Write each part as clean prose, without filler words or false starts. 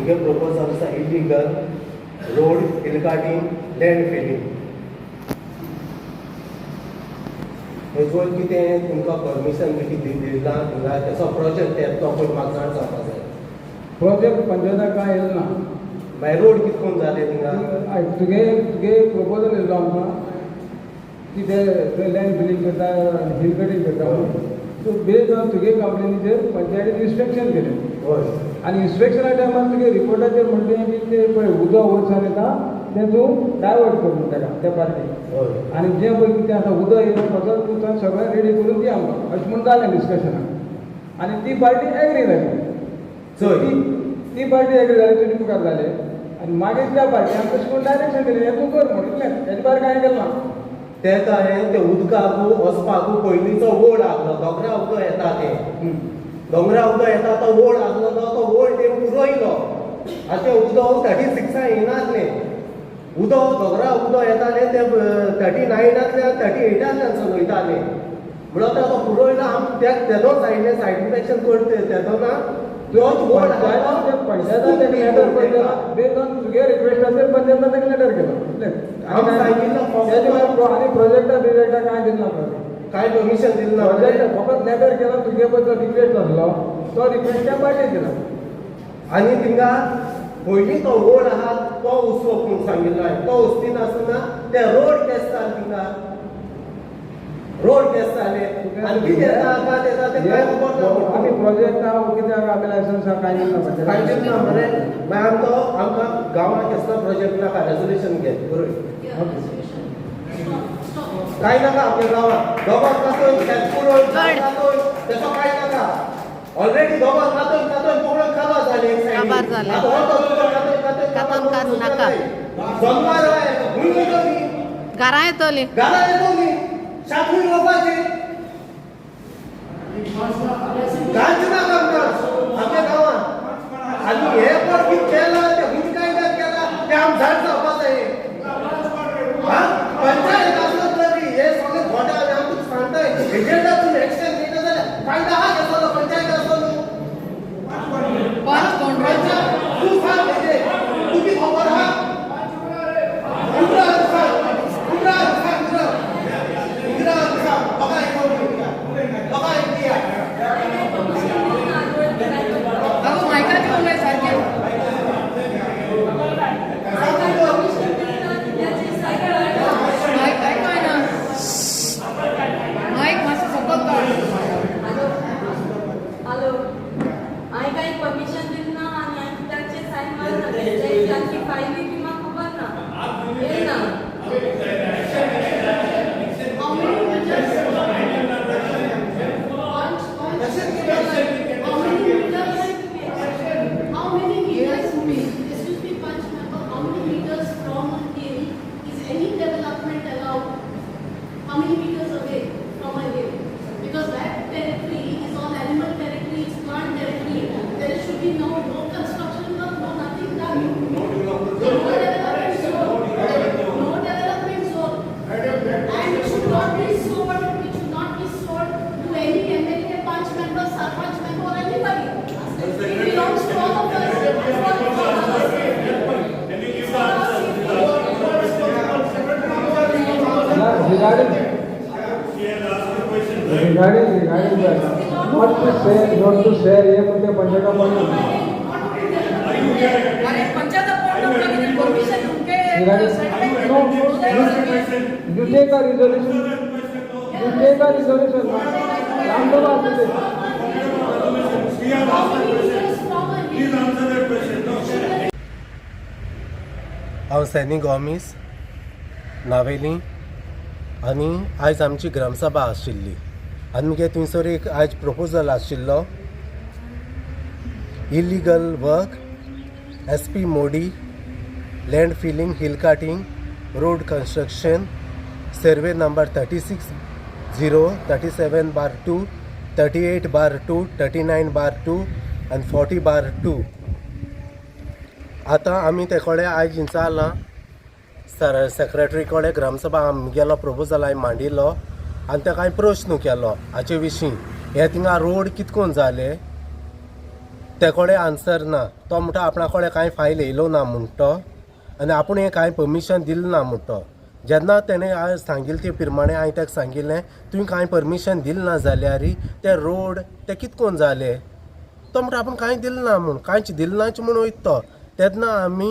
मुगे प्रपोजल आसा illegal road, hill cutting, land filling. हेजवयर कितें तुमकां परमिशन बी कितें दिलां थिंगा? तेचो प्रोजेक्ट येतलो पळय, म्हाका जाण जावपा जाय. प्रोजेक्ट पंचायताक कांय येयलो ना. मागीर रोड कितें करून जाले थिंगा? आयक, तुगे तुगे प्रपोजल येयलो आमकां की ते थंय लँड फिलींग करता, हिल कटींग करता म्हणून. सो बेज्ड ऑन तुगे कंप्लेनीचेर पंचायतीन इन्स्पेक्शन केलें. आनी इन्स्पेक्शना टायमार तुगे रिपोर्टाचेर म्हणलें की ते पळय उदक वयरसान येता तें तूं डायवर्ट कर म्हण तेका त्या पार्टीक. आनी जें पळय कितें आसा, उदक येयलें फकत तूं थंय सगळें रेडी करून दी आमकां, अशें म्हूण जालें डिस्कशनाक आनी ती पार्टी एग्री जाली. चोय. ती ती पार्टी एग्री जाली, तुजे मुखार जाले आनी मागीर त्या पार्टी आमकां कशें करून डायरेक्शन दिलें, हें तूं कर म्हूण, इतलें. हेजे भायर कांय केलें ना. तेका हांवें ते उदकाक वचपाक पयलींचो ओड आहलो, दोंगरा उदक येता तें, दोंगरा उदक येता तो ओड आहलो, तो ओड ते पुरयलो. आतां तें उदक 36आ येनासलें. उदक दोंगरा उदक येतालें तें 39आंतल्यान, 38आंतल्यान चलयतालें. म्हणून आतां तो पुरयलो. आम त्या तेदोच आयिल्लें सायड इन्स्पेक्शन करता तेदोना तोच ओड. पंचायतान तेका लेटर पळय, बेज्ड ऑन तुगे रिक्वेस्टाचेर पंचायतान तेका लेटर केलो, इतलें. आमी सांगिल्लो फक्त. तेजे भायर आनी प्रोजेक्टा बिजेक्टा कांय दिलें ना प्रोजेक्ट. काय परमिशन दिलें ना. प्रोजेक्ट फकत लेटर केला. तुगे पळय तो रिक्वेस्ट आसलो तो रिक्वेस्ट त्या पार्टीक दिला. आनी थिंगा पयलीं तो रोड आहा तो उसोवप म्हूण सांगिल्लो हांवें. तो उसतिनासतना ते रोड केस जाले थिंगा, रोड केस जाले आनी कितें येता काय येता तें कांय खबर ना. आमी प्रोजेक्ट आहा, कितें आहा, आमी लायसन्स आहा, कांय दिलें ना. कांय दिलें ना मरे. मागीर आमकां आमकां गांवांत केसलो प्रोजेक्ट नाका. रेजोल्युशन घे बरोय. कांय नाका आपल्या गांवांत. दोगोर कातोय, शेतपुरोय कातोय, तेचो कांय नाका. ऑलरेडी दोगोर कातोय कातोय पोकळून काबार जाले एक सायडीन. काबार जाले. आतां हो दोगोर कातोय कातोय कातोन काबार कात करून नाका. जनावर खंय वयतली? घरां येतली. घरा येतली, शाखूय रोवपाची कांयच नाका आमकां आमच्या गांवांत. आनी हे पण कितें केलां तें खंयच्या कायद्यात केलां तें आम जाण जावपा जाय. हा, पंचायत आसत तरी हे सगळे घोटाळे आमी तुका सांगताय. हेजेर जर तुमी एक्शन घेयना जाल्यार फायदा आहा कसलो पंचायत आसलो न्हू? पंच कोण? पंचायत तूं सांग हेजेर, तुका खबर आहा. इंदिरा सांग, इंदिरा सांग, इंदिरा, इंदिरा सांग. लोकांक आयकोंक, लोकांक आयकिया. बाबू, मायकाचे उलय सारकें. मायक काय ना, मायक मातसो सकल काड. हॅलो, हांवें कांय परमिशन दिलें ना आनी हांवें कित्याचेर सायन मारना. तांची फायली बी म्हाका खबर ना, येयना. How many meters? Punch, punch. How many meters? How many meters? Excuse me, Punch member, how many meters from a hill is any development allowed? How many meters away from a hill? Because that territory is all animal territory, it's plant territory. There should be no construction work, no nothing done. No development zone. No development zone. And it should not be sold, it should not be sold to any MLA, Panch member, Sarpanch member or anybody. It belongs to all of us. It's for us. It's for our safety. Regarding that, not to share हे पण ते पंचायता पण अरे, पंचायत कोण permission उनके? Regarding, no, you take a resolution, you take a resolution. Ram Sabha असू दे. How many meters from a hill? हांव सॅनी गॉमीस, नावेली. आनी आयज आमची ग्रामसभा आशिल्ली आनी मुगे थंयसर एक आयज प्रपोजल आशिल्लो, illegal work, SP Modi, land filling, hill cutting, road construction, survey number 36 0, 37/2, 38/2, 39/2 आनी 40/2. आतां आमी ते कडेन आयज विचारलां सर सेक्रेटरी कडेन. ग्रामसभा आमगेलो प्रपोजल हांवें मांडिल्लो आनी ताका हांवें प्रश्न केलो हाचे विशीं, हे थिंगा रोड कितकोन जाले. ते कडेन आन्सर ना. तो म्हणटा आपणा कडेन कांय फायल येयलो ना म्हणटा तो, आनी आपूण हें कांय परमिशन दिलें ना म्हणटा तो. जेन्ना तेणें हांवें सांगिल्लें ते प्रमाणे हांवें ताका सांगिल्लें, तुवें कांय परमिशन दिलें ना जाल्यार ते रोड ते कित कोन जाले? तो म्हणटा आपूण कांय दिलें ना म्हूण, कांयच दिलें नाच म्हूण वयता तो. तेन्ना आमी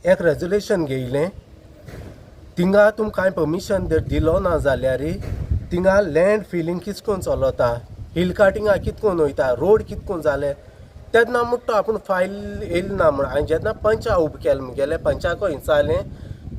एक रेजोल्युशन घेयलें, थिंगा तुमकां कांय परमिशन जर दिलो ना जाल्यार थिंगा लँड फिलींग कितें करून चलता, हिल काटिंगा कितें करून वयता, रोड कितें करून जाले. तेन्ना म्हणटा आपूण फायल येयली ना म्हूण. हांवें जेन्ना पंचा उबो केलो मुगेलें, पंचाक विचारलें,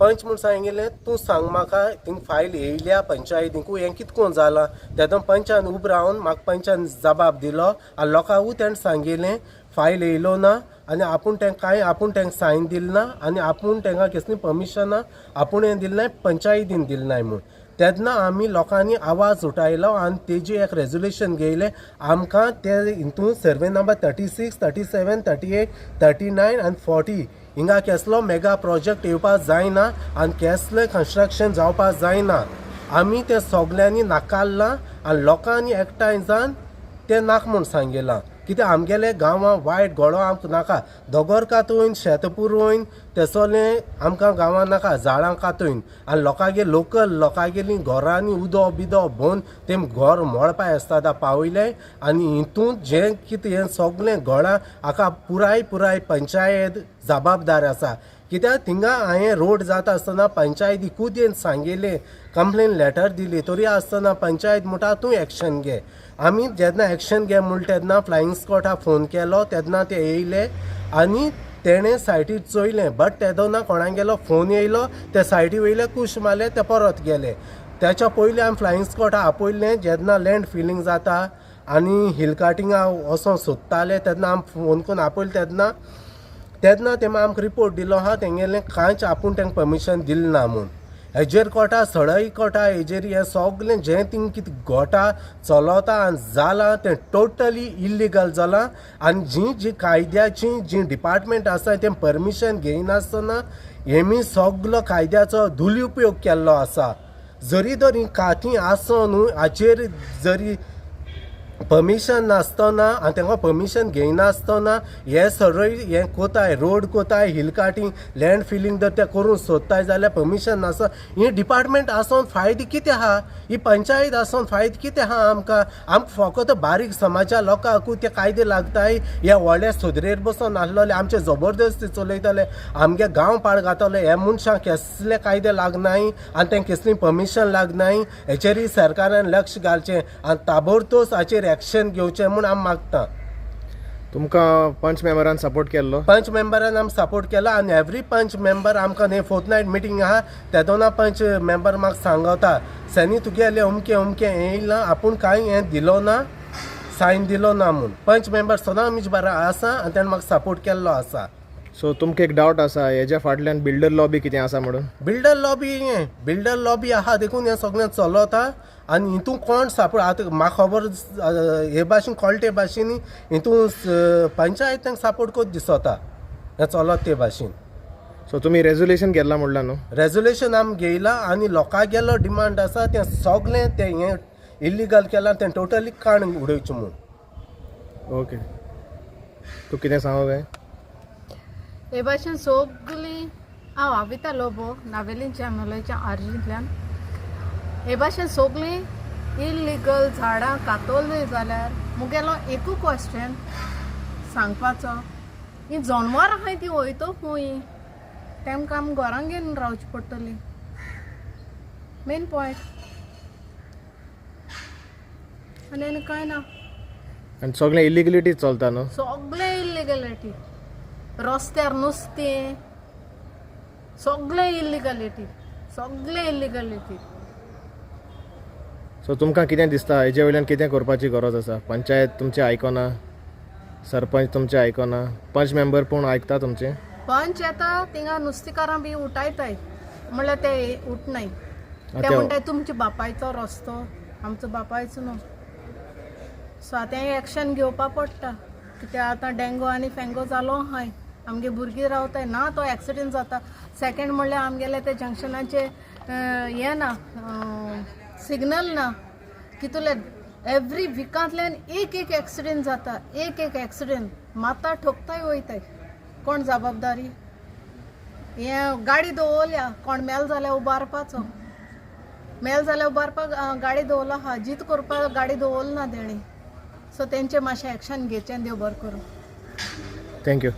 पंच म्हूण सांगिल्लें, तूं सांग म्हाका थिंग फायल येयल्या पंचायतीकू, हें कितें करून जालां? तेन्ना पंचान उबो रावन म्हाका पंचान जबाब दिलो आनी लोकांकूय तेणें सांगिल्लें, फायल येयलो ना आनी आपूण तांकां कांय, आपूण तांकां सायन दिलें ना आनी आपूण तांकां कसलीं परमिशनां आपूण हें दिलें नाय, पंचायतीन दिलें नाय म्हूण. तेन्ना आमी लोकांनी आवाज उठायलो आनी तेजी एक रेजोल्युशन घेयलें. आमकां ते हितून survey number 36, 37, 38, 39 आनी 40 हिंगा केसलो मेगा प्रोजेक्ट येवपाक जायना आनी केसलें कन्स्ट्रक्शन जावपाक जायना. आमी ते सगल्यांनी नाकारलां आनी लोकांनी एकठांय जावन तें नाका म्हूण सांगिलां. कित्याक आमगेले गांवां वायट घोडो आमकां नाका. दोगोर कातून शेत पुरोवन तेसोलें आमकां गांवां नाका, झाडां कातून आनी लोकांगे लोकल लोकांगेलीं घरांनी उदो बिदो भोवन तेम घर मोडपाक आसता पावयलें. आनी हितून जें कितें हें सगलें घोळां हाका पुराय पुराय पंचायत जबाबदार आसा. कित्याक थिंगा हांवें रोड जाता आसतना पंचायतीकूच येवन सांगिल्लें, कंप्लेन लेटर दिली, तरी आसतना पंचायत म्हणटा तूं एक्शन घे. आमी जेन्ना एक्शन घे म्हणटा तेन्ना फ्लायींग स्कॉटाक फोन केलो, तेन्ना ते येयले आनी तेणें सायटीर चोयलें, बट तेदोना कोणागेलो फोन येयलो, ते सायटी वयले कूश मारले, ते परत गेले. तेच्या पयलीं आमी फ्लायींग स्कॉटाक आपयल्लें, जेन्ना लँड फिलींग जाता आनी हिल काटिंगा वचोंक सोदताले तेन्ना आमी फोन करून आपयले, तेन्ना तेन्ना तेमी आमकां रिपोर्ट दिलो आहा तेंगेलें कांयच आपूण तांकां परमिशन दिलें ना म्हूण. हेजेर कोटा सडय कोटा हेजेर हें सगलें जें थिंग कितें घोटा चलता आनी जालां तें टोटली इल्लिगल जालां. आनी जीं जीं कायद्याचीं जीं डिपार्टमेंट आसा तें परमिशन घेयनासतना हेमी सगलो कायद्याचो दुरुपयोग केल्लो आसा. जरी तर हीं काती आसो न्हू, हाचेर जरी परमिशन नासतना आनी तांकां परमिशन घेयनासतना हे सरळ हें कोताय, रोड कोताय, हिल काटींग, लँड फिलींग जर ते करूंक सोदताय जाल्यार परमिशन नासतना ही डिपार्टमेंट आसोन फायदो कितें आहा? ही पंचायत आसोन फायदो कितें आहा आमकां? आमकां फकत बारीक समाजा लोकांकूय ते कायदे लागताय. हे व्हडले सदरेर बसोन आसलेले आमचे जबरदस्ती चलयतले, आमगे गांव पाड घातले, हे मनशांक केसले कायदे लागनाय आनी तांकां केसली परमिशन लागनाय. हेचेरय सरकारान लक्ष घालचें आनी ताबडतोब हाचेर एक्शन घेवचें म्हूण आमी मागता. तुमकां पंच मेंबरान सपोर्ट केल्लो? पंच मेंबरान आमी सपोर्ट केला आनी एवरी पंच मेंबर आमकां न्ही फोर्थ नायट मिटींग आहा तेदोना पंच मेंबर म्हाका सांगता, सनी तुगेलें अमकें अमकें येयलां, आपूण कांय हें दिलो ना, सायन दिलो ना म्हूण. पंच मेंबर सदां आमचे बारा आसा आनी तेणें म्हाका सपोर्ट केल्लो आसा. सो तुमकां एक डावट आसा हेज्या फाटल्यान बिल्डर लॉबी कितें आसा म्हणून? बिल्डर लॉबी, हें बिल्डर लॉबी आहा देखून हें सगळें चलता. आनी हितून कोण सापड आतां म्हाका खबर हे भाशेन कळटे भाशेन हितून पंचायत तांकां सपोर्ट करून दिसता हें चलत ते भाशेन. सो तुमी रेजोल्युशन केल्लां म्हणलां न्हू? रेजोल्युशन आमी घेयलां आनी लोकांगेलो डिमांड आसा तें सगळें तें हें इल्लिगल केलां तें टोटली काण उडोवचें म्हूण. ओके, तूं कितें सांगू जाय? हे भाशेन सगलीं, हांव आविता लोबो, नावेलींच्या मलयच्या आर्जींतल्यान. हे भाशेन सगलीं इल्लिगल झाडां कातोली जाल्यार मुगेलो एकू क्वेश्चन सांगपाचो, ही जनवरां आहाय ती वयतो खूंय? तेमकां आमी घरान घेवन रावची पडटली, मेन पॉयंट. आनी आनी कांय ना. आनी सगळें इलिगलिटी चलता न्हू? सगळें इल्लिगलिटी, रस्त्यार नुस्तें, सगळें इल्लिगलिटी, सगळें इल्लिगलिटी. सो तुमकां कितें दिसता हेजे वयल्यान कितें करपाची गरज आसा? पंचायत तुमचें आयकना, सरपंच तुमचें आयकना, पंच मेंबर पूण आयकता तुमचें? पंच येता थिंगा नुस्तेकारां बी उठायताय म्हणल्यार ते उठनाय. ते म्हणटाय तुमच्या बापायचो रस्तो, आमचो बापायचो न्हू. सो आतां एक्शन घेवपा पडटा, कित्याक आतां डेंगो आनी फेंगो जालो आहाय, आमगे भुरगीं रावताय ना, तो एक्सिडेंट जाता. सेकेंड म्हणल्यार आमगेले ते जंक्शनाचे हें ना, सिग्नल ना, कितुले एवरी विकांतल्यान एक एक एक्सिडेंट जाता, एक एक एक्सिडेंट माता ठोकताय वयताय. कोण जबाबदारी? हें गाडी दवरल्या कोण मेल जाल्यार उबारपाचो, मेल जाल्यार उबारपाक गाडी दवरलो आहा, जीत करपाक गाडी दवरना तेणी. सो तेंचे मातशें एक्शन घेवचें, देव बरें करूं. Thank you.